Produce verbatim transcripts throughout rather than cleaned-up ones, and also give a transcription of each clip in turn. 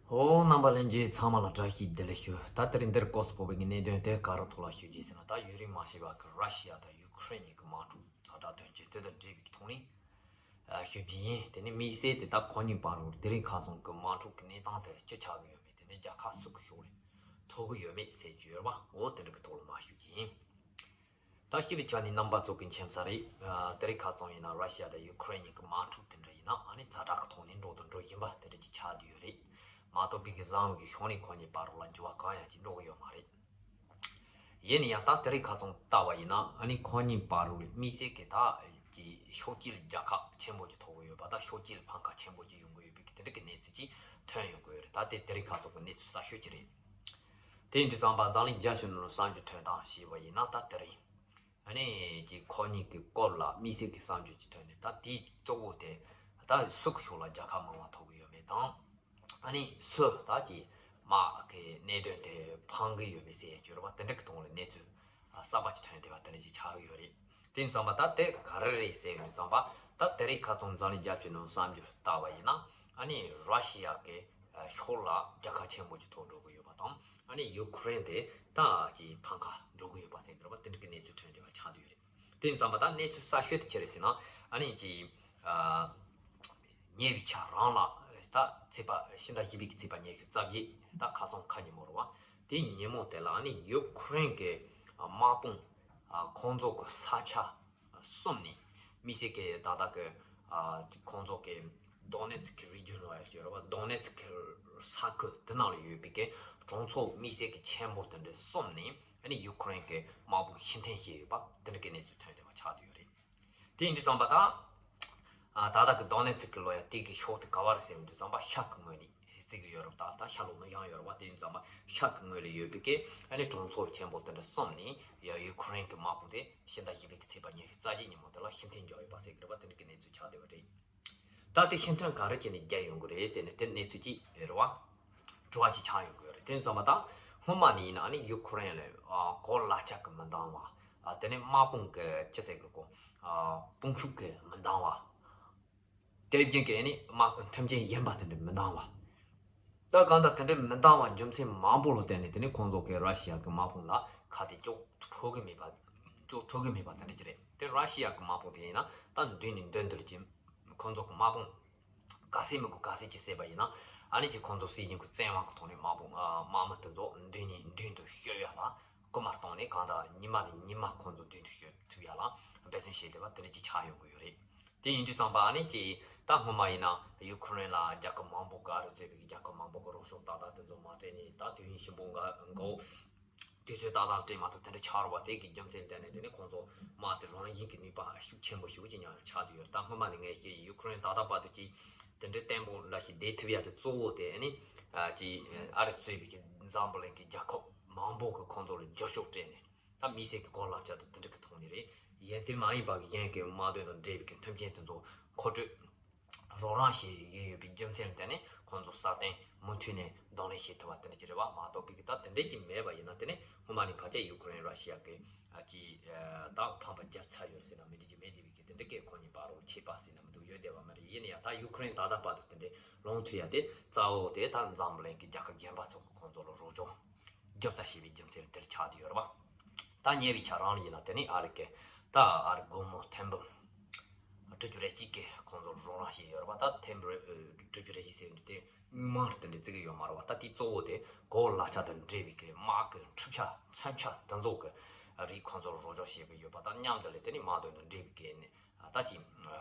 ཨོ། རྣམ་པ་ལྷན་རྒྱས་ཚང་མ་ལ་བཀྲ་ཤིས་བདེ་ལེགས་ཞུ། ད་དེ་རིང་འདིར་སྐོར་སུ་སྤོ་བའི་གནད་དོན་དེ་ག་རུ་ཐོག་ལ་ཞུ་རྒྱུ་ཟེར་ན། ད་ཡུན་རིང་མ་བྱས་པ་གི་ར་ཤི་ཡ་དང་ཡུ་ཁུ་རེན་གཉིས་ཀྱི་དམག་འཁྲུག་ཛ་དྲག་དོན་རྐྱེན་དེ་དང་འབྲེལ་བའི་ཐོག་ནས་ཞུ་རྒྱུ་ཡིན། དེ་ནས་དམིགས་བསལ་དེ་ད་ཁོ་གཉིས་བར་དུ་དེ་རིང་ཁ་སང་གི་དམག་འཁྲུག་གི་གནས་སྟངས་དེ་ཅི་ཆགས་ཀྱི་ཡོད་མེད། དེ་ནས་རྒྱལ་ཁབ་སུ་གི་ཕྱོགས་ལ་ཐོགས་ཀྱི་ཡོད་མེད་ཟེར་རྒྱུ་ཡོད་པ། འོ་དེ་འདྲ་གི་ཐོག་ལ་མར་ཞུ་རྒྱུ་ཡིན། ད་ཤི་ལི་ཆ་ནི་རྣམ་པ་ཚོ་གི་མཁྱེན་གསལ་རེད། ཨ། དེ་རིང་ཁ་སང་ཡིན་ན་ར་ཤི་ཡ་དང་ཡུ་ཁུ་རེན་གཉིས་ཀྱི་དམག་འཁྲུག་དེ་འདྲ་ཡིན་ན་ཨ་ནི་ཛ་དྲག་གི་ཐོག་ནས་འགྲོ་དང་འགྲོ་བཞིན་པ་དེ་འདྲ་ཅིག་ཆགས་བསྡད་ཡོད་རེད། མ་གཏོགས་པའི་གི་བཟང་བའི་གི་ཕྱོགས་ནས་ཁོ་གཉིས་བར་ལ་འགྱུར་བ་གང་ཡང་ཅིག་འགྲོ་གི་ཡོད་མ་རེད། ཡིན་ན་ཡང་ད་དེ་རིང་ཁ་སང་ལྟ་བ་ཡིན་ན་ཨ་ནི་ཁོ་གཉིས་བར་ལ་དམིགས་བསལ་གི་ད་ཀྱི་ཕྱོགས་གཅིག་ལ་རྒྱལ་ཁ་ཆེན་པོ་ཅིག་ཐོབ་གི་ཡོད་པ་དང་ཕྱོགས་གཅིག་ལ་ཕམ་ཁ་ཆེན་པོ་ཅིག་ཡོང་གི་ཡོད་པའི་གི་དེ་འདྲ་གི་གནས་ཚུལ་ཅིག་ཐོན་ཡོང་གི་ཡོད་རེད། ད་དེ་དེ་རིང་ཁ་སང་གི་གནས་ཚུལ་གསར་ཤོས་ཅིག་རེད། དེ་ཡིན་དུས་ཙམ་པ་འཛམ་གླིང་རྒྱལ་སྤྱིའི་ནང་ལ་གསར་འགྱུར་ཐོན་སྟངས་ཞེས་པ་ཡིན་ན། ད་དེ་རིང་ཨ་ནི་ཀྱི་ཁོ་གཉིས་ཀྱི་སྐོར་ལ་དམིགས་བསལ་གྱི་གསར་འགྱུར་ཅིག་ཐོན་ནས། ད་དེའི་གཙོ་བོ་དེ་ད་སུ་གི་ཕྱོགས་ལ་རྒྱལ་ཁ་མང་བ་ཐོབ་ཀྱི་ཡོད་མེད་དང་། ཨ་ནི་སུ་ད་ཀྱི་དམག་གི་གནད་དོན་དེ་ཕམ་གྱི་ཡོད་མེད་ཟེར་ཡ་གྱུར་པ་དེ་འདྲ་གི་ཐོག་ལ་གནས་ཚུལ་གསར་པ་ཅིག་ཐོན་བསྡད་པ་དེ་འདྲ་ཅིག་ཆགས་ཀྱི་ཡོད་རེད། དེ་ཡིན་ཙམ་པ་ད་དེ་ག་རེ་རེད་ཟེར་ཡོང་དུས་ཙམ་པ། ད་དེ་རིང་ཁ་སང་འཛམ་གླིང་རྒྱལ་སྤྱིའི་ནང་གསར་འགྱུར་ལྟ་བ་ཡིན་ན་ཨ་ནི་ར་ཤི་ཡ་གི་ཕྱོགས་ལ་རྒྱལ་ཁ་ཆེན་པོ་ཅིག་ཐོབ་འགྲོ་གི་ཡོད་པ་དང་། ཨ་ནི་ཡུ་ཁུ་རེན་དེ་ད་ཀྱི་ཕམ་ཁ་འགྲོ་གི་ཡོད་པ་ཟེར་འགྱུར་བ་དེ་འདྲ་གི་གནས་ཚུལ་ཐོན་བསྡད་པ་ཆགས་བསྡད་ཡོད་རེད། དེ་ཡིན་ཙམ་པ་ད་གནས་ཚུལ་གསར་ཤོས་དེ་ཅི་རེད་ཟེར་ན། ཨ་ནི་ཀྱི་ཉེ་བའི་ཆར་རང་ལ་ད་ཚེས་པ་ཕྱི་ཟླ་བཞི་པའི་གི་ཚེས་པ་ཉི་ཤུ་རྩ་བརྒྱད། ད་ཁ་སང་ཁ་ཉིན་མོ་རེད་བ། དེའི་ཉིན་མོ་དེ་ལ་ཨ་ནི་ཡུ་ཁུ་རེན་གྱི་དམག་དཔུང་ཁོང་ཚོ་གི་ས་ཆ་གསུམ་ནས། དམིགས་བསལ་གྱི་ད་ལྟ་གི་ཁོང་ཚོ་གི་དོ་ནེ་ཚི་ཀི་རི་ཇན་ལ་ཡ་ཞུ་རེད་བ། དོ་ནེ་ཚི་ཀི་ས་ཁུལ་དེ་ནང་ལ་ཡོད་པའི་གི་གྲོང་ཚོ་དམིགས་བསལ་གྱི་ཆེན་པོ་དེ་འདྲ་གསུམ་ནས་ཨ་ནི་ཡུ་ཁུ་རེན་གྱི་དམག་དཔུང་ཕྱིར་འཐེན་བྱས་ཡོད་པ་དེ་འདྲ་གི་གནས་ཚུལ་ཐོན་བསྡད་པ་ཆགས་བསྡད་ཡོད་རེད། དེ་ཡིན་དུས་ཙམ་པ་ད། ཨ། ད་ལྟ་གི་དོ་ནེ་ཚི་ཀི་ལ་ཡ་དེ་གི་ཕྱོགས་དེ་ག་བ་རེད་ཟེར་ཡོང་དུས་ཙམ་པ་ཤར་གི་ངོས་ནས་བརྩི་གི་ཡོད་རེད། ད་ད་ཤར་ལྷོ་ནུབ་བྱང་ཡོད་རེད་བ། དེ་ཡིན་ཙམ་པ་ཤར་གི་ངོས་ལ་ཡོད་པའི་གི་ཨ་ནི་གྲོང་ཚོ་ཆེན་པོ་དེ་འདྲ་གསུམ་ནས་ཡ་ཡུ་ཁུ་རེན་གི་དམག་དཔུང་དེ་ཕྱི་ཟླ་བཞི་པའི་གི་ཚེས་པ་ཉི་ཤུ་རྩ་བརྒྱད་ཉིན་མོ་དེ་ལ་ཕྱིར་འཐེན་འཇོག་ཡོད་པ་ཟེར་གི་རེད་བ། དེ་འདྲ་གི་གནས་ཚུལ་ཆགས་བསྡད་པ་རེད། ད་དེ་ཕྱིར་འཐེན་ག་རེ་བྱས་ནས་རྒྱག་ཡོང་གི་རེད་ཟེར་ནས་དེ་གནས་ཚུལ་ཅིག་རེད་བ། དྲི་བ་ཅིག་ཆགས་ཡོང་གི་ཡོད་རེད། དེ་ཡིན་ཙམ་པ་ད་སྔོན་མ་ནས་ཡིན་ན་ཨ་ནི་ཡུ་ཁུ་རེན་ལ་ཨ་གོ་ལག་ཆ་གི་མི་འདང་བ། ཨ། དེ་ནས་དམག་དཔུང་གི་ཅི་ཟེར་གི་གོ་ཨ། དཔུང་ཤུགས་གི་མི་འདང་བ། དེ་རྐྱེན་གྱིས་ཨ་ནི་དམག་མཐུན་རྐྱེན་གཞན་པ་དེ་འདྲ་མི་འདང་བ། ད་གང་ལྟར་དེ་འདྲ་མི་འདང་བ་རྒྱུ་མཚན་མང་པོ་ལ་བརྟེན་ནས་དེ་ནས་ཁོང་ཚོ་གི་ར་ཤི་ཡ་གི་དམག་དཔུང་ལ་ཁ་གཏད་གཅོག་ཐུབ་གི་མེད་པ། གཅོག་ཐུབ་གི་མེད་པ་དེ་འདྲ་ཅིག་རེད། དེ་ར་ཤི་ཡ་གི་དམག་དཔུང་དེ་ཡིན་ན་ད་མདུན་ནས་མདུན་དུ་ལ་ཅིག་ཁོང་ཚོ་གི་དམག་དཔུང་ག་ཚད་མི་དགོས་ག་ཚད་ཅིག་བསད་པ་ཡིན་ན། ཨ་ནི་ཅིག་ཁོང་ཚོ་སྲིད་གཞུང་གི་བཙན་དབང་གི་ཐོག་ནས་དམག་དཔུང་ཨ། དམག་མི་དེ་ཚོ་མདུན་ནས་མདུན་དུ་བསྐྱོད་ཡ་ལ་སྐུལ་མ་གཏོང་ནས་གང་ལྟར་ཉི་མ་ནས་ཉི་མ་ཁོང་ཚོ་མདུན་དུ་བསྐྱོད་ཐུབ་ཡ་ལ་འབད་བརྩོན་བྱས་བསྡད་པ་དེ་འདྲ་ཅིག་ཆགས་ཡོང་གི་ཡོད་རེད། དེ་ཡིན་དུས་ཙམ་པ་ཨ་ནི་ཅིག་ད་སྔོན་མ་ཡིན་ན་ཡུ་ཁུ་རེན་ལ་རྒྱལ་ཁབ་མང་པོ་གི་ཨ་རི་གཙོས་པའི་རྒྱལ་ཁབ་མང་པོ་གི་རོགས་སྐྱོར་ཏག་ཏག་དེ་ཚོ་མ་སྤྲད་ནས། ད་དུས་ཡུན་ཞིབ་པོ་འགའ་འགའ་དུས་ཚོད་ཏག་ཏག་སྤྲད་མ་ཐུབ་དེ་འདྲ་ཆགས་རེད་བ། དེ་གི་རྒྱུ་མཚན་བརྟེན་ནས་དེ་ནས་ཁོང་ཚོ་དམག་དེ་རང་བཞིན་གྱི་ནུས་པ་ཤུགས་ཆེན་པོ་ཞེ་པོ་ཅིག་ཉམས་ཆག་བསྡད་ཡོད་རེད། ད་སྔོན་མ་ནས་ངས་བཤད་ཡུ་ཁུ་རེན་ད་ལྟ་བར་དུ་ཅིག་དེ་འདྲའི་བརྟན་པོ་འདྲ་ཞིག་བསྡད་ཐུབ་ཡ་དེ་གཙོ་བོ་དེ་ཨ་ནི་ཨ་ཅིག་ཨ་རི་གཙོས་པའི་གི་འཛམ་བུ་གླིང་གི་རྒྱལ་ཁབ་མང་པོ་གི་ཁོང་ཚོ་ལ་རྒྱབ་སྐྱོར་སྤྲད་ནས། ད་དམིགས་བསལ་གྱི་གོ་ལག་ཆ་དེ་དེ་འདྲ་གི་ཐོག་ནས་རེད། གཞན་དེ་མ་ཡིན་པ་གི་གཞན་གྱི་དམག་དོན་དང་འབྲེལ་བའི་གི་མཐུན་རྐྱེན་དེ་ཚོ་མཁོ་སྤྲོད་རོགས་རམ་བྱེད་ཀྱི་ཡོད་པའི་རྒྱུ་མཚན་ལ་བརྟེན་ནས་ཁོང་ཚོ་སྲ་བརྟན་མུ་མཐུད་ནས་གདོང་ལེན་བྱེད་ཐུབ་པ་དེ་འདྲ་ཅིག་རེད་བ། མ་གཏོགས་པའི་གི་ད་དེ་འདྲ་ཅིག་མེད་པ་ཡིན་ན་དེ་ནས་སྔོན་མ་ནས་ཕལ་ཆེར་ཡུ་ཁུ་རེན་ར་ཤི་ཡ་གི་ཨ་ཅིག་ཨ་ད་ཕམ་པ་རྒྱབ་ཚར་ཡོད་ཟེར་ན་མི་འགྲིག་གི་མེད་དེ་བའི་གི་དེ་འདྲ་གི་ཁོ་གཉིས་བར་རོགས་ཆད་པ་ཟེར་ན་མི་འདུག་ཡོད་བསྡད་པ་མ་རེད། ཡིན་ན་ཡང་ད་ཡུ་ཁུ་རེན་ད་ལྟ་བར་དུ་དེ་འདྲ་ལོངས་ཐུབ་ཡ་དེ་གཙོ་བོ་དེ་ད་འཛམ་བུ་གླིང་གི་རྒྱལ་ཁབ་གཞན་པ་ཚོ་གི་ཁོང་ཚོ་ལ་རོགས་སྐྱོར་རྒྱབ་རྩ་བྱས་པའི་རྒྱུ་མཚན་དེར་ཆགས་བསྡད་ཡོད་རེད་བ། ད་ཉེ་བའི་ཆར་རང་ལ་ཡིན་ན་དེ་ནི་ཨ་རི་གི་ད་ཨ་རི་སྒོར་མོ་ཐེར་འབུམ་དྲུག་ཅུ་རེ་གཅིག་གི་ཁོང་ཚོར་རོགས་རམ་བྱས་ཡོད་རེད་བ། ད་ཐེར་འབུམ་དྲུག་ཅུ་རེ་གཅིག་ཟེར་དུས་དེ་དངུལ་མང་རེད་དེ་འདྲ་བརྩི་གི་ཡོད་མ་རེད་བ། ད་དེ་གཙོ་བོ་དེ་གོ་ལག་ཆ་དང་འབྲེལ་བའི་གི་དམག་གི་འཕྲུལ་ཆས་མཚོན་ཆ་དེ་ཚོ་གི་རིགས་ཁོང་ཚོར་རོགས་སྐྱོར་བྱེད་ཀྱི་ཡོད་པ་དང་མཉམ་དུ་ལ་དེ་ནི་དམག་དོན་དང་འབྲེལ་བའི་གི་ནི་ད་ཅིག་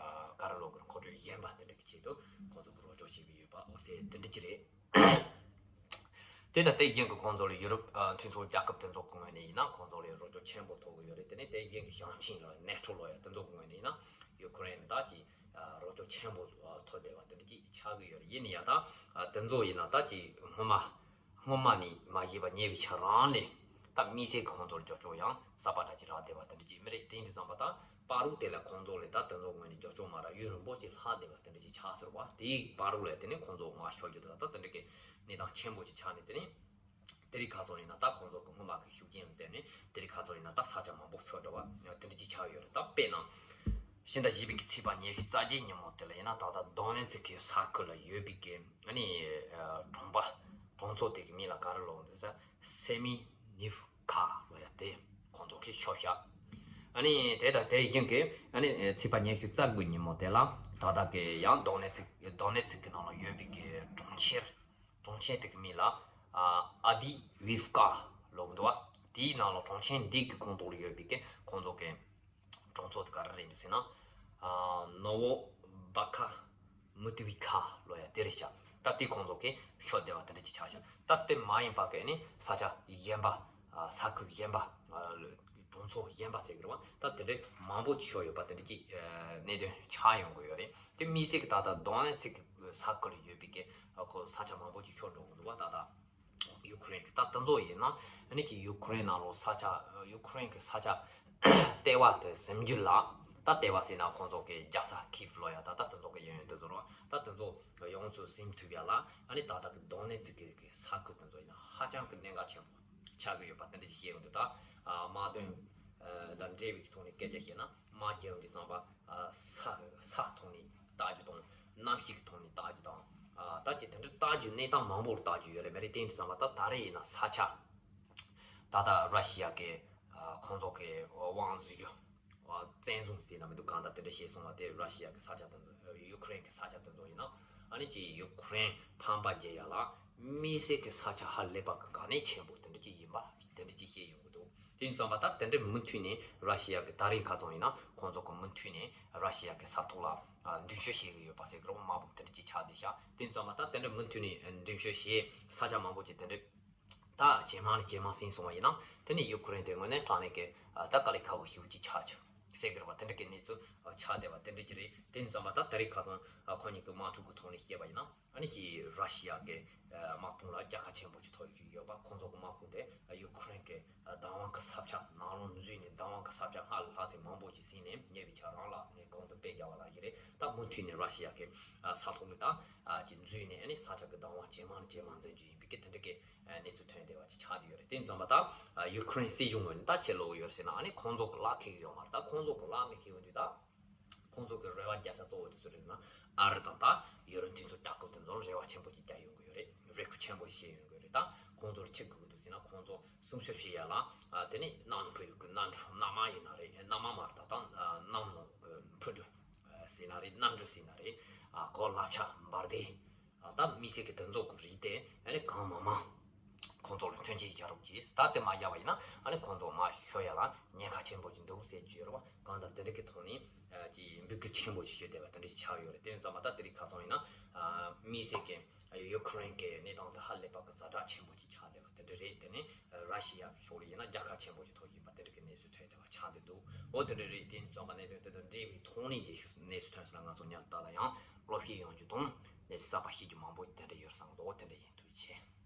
ག་རེ་ལབ་དགོས་རེད། མཁོ་སྤྲོད་གཞན་པ་དེ་འདྲ་གི་ཆེད་དུ་ཁོང་ཚོ་གི་རོགས་སྐྱོར་བྱེད་ཀྱི་ཡོད་པ་འོ་ཟེར་དེ་འདྲ་ཅིག་རེད། དེ་དང་དེ་བཞིན་གྱི་ཁོང་ཚོ་ལ་ཡུ་རོབ་ཨ་མཐུན་ཚོགས་རྒྱལ་ཁབ་དེ་ཚོ་གི་ངོས་ནས་ཡིན་ན་ཁོང་ཚོ་ལ་རོགས་སྐྱོར་ཆེན་པོ་ཐོབ་ཀྱི་ཡོད་རེད། དེ་ནས་དེ་བཞིན་གྱི་ཞིང་ཆེན་ལ་ནེ་ཊོ་ལ་ཡ་དེ་ཚོ་གི་ངོས་ནས་ཡིན་ན་ཡུ་ཁུ་རེན་ལ་ད་ཅིག་ཨ་རོགས་སྐྱོར་ཆེན་པོ་ཨ་ཐོབ་བསྡད་པ་དེ་འདྲ་ཅིག་ཆགས་ཀྱི་ཡོད་རེད། ཡིན་ན་ཡང་ད་ཨ་དེ་ཚོ་ཡིན་ན་ད་ཅིག་སྔོན་མ་སྔོན་མ་ནས་མ་བྱས་པ་ཉེ་བའི་ཆར་རང་ནས་ད་དམིགས་བསལ་གྱི་ཁོང་ཚོར་རྒྱབ་སྐྱོར་ཡང་གསར་པ་འདྲ་ཅིག་རག་བསྡད་པ་དེ་འདྲ་ཅིག་མི་རེད། དེ་ཡིན་དུས་ཙམ་པ་ད་བར་དུ་དེ་ལ་ཁོང་ཚོ་ལ་ད་དེ་ཚོ་ངོས་ནས་རྒྱབ་སྐྱོར་མ་རག་ཡུན་རིང་པོ་ཅིག་ལྷག་བསྡད་པ་དེ་འདྲ་ཅིག་ཆགས་ཟེར་བ། དེའི་བར་དུ་ལ་དེ་ནས་ཁོང་ཚོ་ང་ཤོར་རྒྱུ་དེ་ད་ད་དེ་འདྲ་གི་གནས་སྟངས་ཆེན་པོ་ཅིག་ཆགས་ནས། དེ་ནས་དེ་རིང་ཁ་སང་ཡིན་ན་ད་ཁོང་ཚོ་གི་སྔོན་མ་གི་ཤུགས་རྐྱེན་ལ་བརྟེན་ནས་དེ་རིང་ཁ་སང་ཡིན་ན་ད་ས་ཆ་མང་པོ་ཤོར་འདྲ་བ་དེ་འདྲ་ཅིག་ཆགས་ཡོད་རེད། ད་དཔེར་ན་ ཕྱི་ཟླ་བཞི་པའི་གི་ཚེས་པ་ཉི་ཤུ་རྩ་བརྒྱད་ཉིན་མོ་དེ་ལ་ཡིན་ན། ད་ལྟ་དོ་ནེ་ཙི་ཀི་ས་ཁུལ་ལ་ཡོད་པའི་གི་ཨ་ནི་གྲོང་པ་གྲོང་ཚོ་དེ་གི་མིང་ལ་ག་རེ་ལབ་འདུག་ཟེར་ན། སེ་མི་ནིབ་ཀ་ལབ་ཡ་དེ་ཁོང་ཚོ་གིས་ཤོར་ཤག་ཨ་ནི་དེ་དང་དེ་བཞིན་གི་ཨ་ནི་ཚེས་པ་ཉི་ཤུ་རྩ་དགུ་ཉིན་མོ་དེ་ལ་ད་ལྟ་གི་ཡང་དོ་ནེ་ཙི་དོ་ནེ་ཙི་ཀི་ནང་ལ་ཡོད་པའི་གི་གྲོང་ཁྱེར། གྲོང་ཁྱེར་དེ་གི་མིང་ལ་ཨ་ཨ་དི་ཝིབ་ཀ་ལབ་འདུག་བ། དེའི་ནང་ལ་གྲོང་ཁྱེར་འདི་གི་ཁོངས་གཏོགས་ལ་ཡོད་པའི་གི་ཁོང་ཚོ་གི་གྲོང་ཚོ་དེ་ག་རེ་རེད་འདུག་ཟེར་ན། ཨ་ནོ་བོ་བྷ་ཁ་མུ་ཏི་ཝི་ཁ་ལབ་ཡ་དེ་རེད་ཤག་ད་དེ་ཁོང་ཚོ་གི་ཤོར་བསྡད་པ་དེ་འདྲ་ཅིག་ཆགས་ཤག་ད་དེ་མ་ཡིན་པ་གི་ནི་ས་ཆ་གཞན་པ། ཨ་ས་ཁུལ་གཞན་པ། ཨ་གྲོང་ཚོ་གཞན་པ་ཟེར་གི་རེད་བ། ད་དེ་འདྲ་མང་པོ་ཅིག་ཤོར་ཡོད་པ་དེ་འདྲ་ཅིག་ཨ་གནད་དོན་ཆགས་ཡོང་གི་ཡོད་རེད། དེ་དམིགས་བསལ་གི་ད་ལྟ་དོ་ནེ་ཙི་ཀི་ས་ཁུལ་ལ་ཡོད་པའི་གི་ཨ་ཁོ་ས་ཆ་མང་པོ་ཅིག་ཤོར་འགྲོ་གི་འདུག་བ། ད་ལྟ་ཡུ་ཁུ་རེན་གི་ད་དེ་ཚོ་ཡིན་ན་ཨ་ནི་ཅིག་ཡུ་ཁུ་རེན་ནང་ལོགས་ས་ཆ་ཡུ་ཁུ་རེན་གི་ས་ཆ་ལྟེ་བ་དེ་ཟིན་རྒྱུ་ལ། ད་ལྟེ་བ་ཟེར་ན་ཁོང་ཚོ་གི་རྒྱལ་ས་ཁིབ་ལབ་ཡ། ད་ད་དེ་ཚོ་གི་ཡོན་ཡོན་དེ་ཚོ་རེད་བ། ད་དེ་ཚོ་ཡོངས་སུ་ཟིན་ཐུབ་ཡ་ལ་ཨ་ནི་ད་ལྟ་གི་དོ་ནེ་ཙི་ཀི་གི་ས་ཁུལ་དེ་ཚོ་ཡིན་ན་ཧ་ཅང་གི་གནད་འགག་ཆེན་པོ་ཆགས་ཀྱི་ཡོད་པ་དེ་འདྲ་ཅིག་བཤད་ཡོང་དུས། ད་ཨ་དམག་དོན་ཨ་དང་འབྲེལ་བའི་ཐོག་ནས་སྐད་ཆ་བཤད་ན། དམག་རྒྱག་ཡོང་དུས་ཙམ་པ་ཨ་ས་ས་ཐོག་ནས་བལྟ་རྒྱུ་དང་། གནམ་གཤིས་ཀྱི་ཐོག་ནས་བལྟ་རྒྱུ་དང་། ཨ་ད་ཅིག་དེ་འདྲ་བལྟ་རྒྱུ་གནས་སྟངས་མང་པོར་བལྟ་རྒྱུ་ཡོད་རེད་མ་རེད། དེ་ཡིན་དུས་ཙམ་པ་ད་ད་རེས་ཡིན་ན་ས་ཆ་ད་ལྟ་ར་ཤི་ཡ་གི་ཨ་ཁོང་ཚོ་གི་དབང་འཛིན་རྒྱུ། བཙན་བཟུང་ཟེར་ན་མི་འདུག་གང་ལྟར་དེ་འདྲ་བཤད་སོང་བ་དེ། ར་ཤི་ཡ་གི་ས་ཆ་དེ་ཚོ་ཡུ་ཁུ་རེན་གི་ས་ཆ་དེ་ཚོ་ཡིན་ན་ཨ་ནི་ཅིག་ཡུ་ཁུ་རེན་ཕམ་པ་རྒྱག་ཡ་ལ་དམིགས་བསལ་གི་ས་ཆ་ཧ་ལས་པ་གི་གལ་གནད་ཆེན་པོ་དེ་འདྲ་ཅིག་ཡིན་པ་དེ་འདྲ་ཅིག་བཤད་ཡོང་གི་འདུག་དེ་ཡིན་ཙམ་པ་ད་དེ་འདྲ་མུ་མཐུད་ནས་ར་ཤི་ཡ་གི་ད་རིང་ཁ་སང་ཡིན་ན་ཁོང་ཚོ་གི་མུ་མཐུད་ནས་ར་ཤི་ཡ་གི་ས་ཐོག་ལ་ཨ་མདུན་སྐྱོད་བྱེད་གི་ཡོད་པ་ཟེར་གི་རེད་བ། དམག་དཔུང་དེ་འདྲ་ཅིག་ཆགས་བསྡད་ཤག་དེ་ཡིན་ཙམ་པ་ད་དེ་འདྲ་མུ་མཐུད་ནས་མདུན་སྐྱོད་བྱེད་ས་ཆ་མང་པོ་ཅིག་དེ་འདྲ། ད་ཇེ་མང་ནས་ཇེ་མང་ཟིན་སོང་བ་ཡིན་ན། དེ་ནས་ཡུ་ཁུ་རེན་དེ་དངོས་གནས་དྲང་གནས་ཀྱི་ཨ་ད་དཀའ་ལས་ཁག་པོ་ཞེ་པོ་ཅིག་ཆགས་ཆོག་ཟེར་གི་རེད་བ། དེ་འདྲ་གི་གནས་ཚུལ་ཨ་ཆགས་བསྡད་པ་དེ་འདྲ་ཅིག་རེད། དེ་ཡིན་ཙམ་པ་ད་ད་རེས་ཁ་སང་ཨ་ཁོ་གཉིས་ཀྱི་དམག་འཁྲུག་གི་ཐོག་ནས་བཤད་པ་ཡིན་ན། ཨ་ནི་ཀྱི་ར་ཤི་ཡ་གི་ཨ་དམག་དཔུང་ལ་རྒྱལ་ཁ་ཆེན་པོ་ཅིག་ཐོབ་ཡོད་ཀྱི་ཡོད་པ། ཁོང་ཚོ་གི་དམག་དཔུང་དེ་ཨ་ཡུ་ཁུ་རེན་གི་ཨ་བདག་དབང་གི་ས་ཆ་ནང་ལོགས་འཛུལ་ནས། བདག་དབང་གི་ས་ཆ་སྔར་ལས་ལྷག་ཙམ་མང་པོ་ཅིག་ཟིན་ནས། ཉེ་བའི་ཆར་རང་ལ་ནས་གོང་དུ་དཔེ་རྒྱག་པ་ལ་ཡིན་རེད། ད་མུ་མཐུད་ནས་ར་ཤི་ཡ་གི་ཨ་ས་ཐོག་ནས་ད་ཨ་ཅིག་འཛུལ་ནས། ཨ་ནི་ས་ཆ་གི་བདག་དབང་ཇེ་མང་ནས་ཇེ་མང་འཛིན་རྒྱུ་ཡིན་པའི་གི་དེ་འདྲ་གི་ཨ་གནས་ཚུལ་ཐོན་བསྡད་པ་ཅིག་ཆགས་བསྡད་ཡོད་རེད། དེ་ཡིན་ཙམ་པ་ད་ཨ་ཡུ་ཁུ་རེན་སྲིད་གཞུང་ངོས་ནས་ད་ཁྱེད་ལོག་ཡོད་ཟེར་ན། ཨ་ནི་ཁོང་ཚོ་གི་ལག་ཁེལ་གི་ཡོད་མ་རེད། ད་ཁོང་ཚོ་གི་ལག་མི་ཁེལ་ཡོང་དུས་ད་ཁོང་ཚོ་གི་རེ་བ་རྒྱག་ས་གཙོ་བོ་དེ་ཚོ་རེད་ཟེར་ན། ཨ་རི་དང་ད་ཡུ་རོབ་མཐུན་ཚོགས་ལྟ་སྐོར་དེ་ཚོར་རེ་བ་ཆེན་པོ་ཅིག་རྒྱག་ཡོང་གི་ཡོད་རེད། རེ་སྐུལ་ཆེན་པོ་བྱེད་ཡོང་གི་ཡོད་རེད། ད་ཁོང་ཚོར་ཅི་དགོས་འདུག་ཟེར་ན། ཁོང་ཚོ་སྲུང་སྐྱོབ་བྱེད་ཡ་ལ་ཨ་དེ་ནི་གནམ་གྲུ་ཡོད་གི། གནམ་གྲུ་གནམ་དམག་ཡིན་ན་རེད། གནམ་དམག་མ་རེད། ད་ད་གནམ་ནང་གི་འཕུར་གྲུ་ཟེར་ན་རེད། གནམ་གྲུ་ཟེར་ན་རེད། ཨ་གོ་ལག་ཆ་འབར་མདེལ། ཨ་ད་དམིགས་བསལ་གྱི་དེ་ཚོ་གི་རིགས་དེ་ཨ་ནི་གང་མང་མང་ཁོང་ཚོ་ལ་མཐུན་རྐྱེན་བཞག་རོགས་གྱིས། ད་དེ་མ་བཞག་པ་ཡིན་ན་ཨ་ནི་ཁོང་ཚོ་མར་ཤོར་ཡ་ལ་ཉེན་ཁ་ཆེན་པོ་ཅིག་འདུག་ཟེར་གྱི་ཡོད་རེད་བ། གང་ལྟར་དེ་འདྲ་གི་ཐོག་ནས་ཨ་ཅིག་འབོད་སྐུལ་ཆེན་པོ་ཅིག་ཞུས་བསྡད་པ་དེ་འདྲ་ཞིག་ཆགས་ཡོད་རེད། དེ་ཡིན་ཙམ་པ་ད་དེ་རིང་ཁ་སང་ཡིན་ན་ཨ་དམིགས་བསལ་གྱི་ཡུ་ཁུ་རེན་གྱི་གནས་སྟངས་དེ་ཧ་ལས་པ་གི་ཛ་དྲག་ཆེན་པོ་ཅིག་ཆགས་བསྡད་པ་དེ་འདྲ་རེད། དེ་ནས་ར་ཤི་ཡ་གི་ཕྱོགས་ལ་ཡིན་ན་རྒྱལ་ཁ་ཆེན་པོ་ཅིག་ཐོབ་བཞིན་པ་དེ་འདྲ་གི་གནས་ཚུལ་ཐོན་བསྡད་པ་ཆགས་བསྡད་འདུག་འོ་དེ་འདྲ་རེད། དེ་ཡིན་ཙམ་པ་གནད་དོན་དེ་དང་འབྲེལ་བའི་ཐོག་ནས་ཀྱི་གནས་ཚུལ་ཐོན་སོང་ན། ང་ཚོ་མཉམ་དུ་ལ་ཡང་སློབ་ཁྲིད་ཡོང་རྒྱུ་དང་གནས་ཚུལ་གསར་པ་ཤེས་རྒྱུ་མང་པོ་དེ་འདྲ་ཡོད་བསམ་གི་འདུག་འོ་དེ་འདྲ་ཡིན། ཐུགས་རྗེ་ཆེ།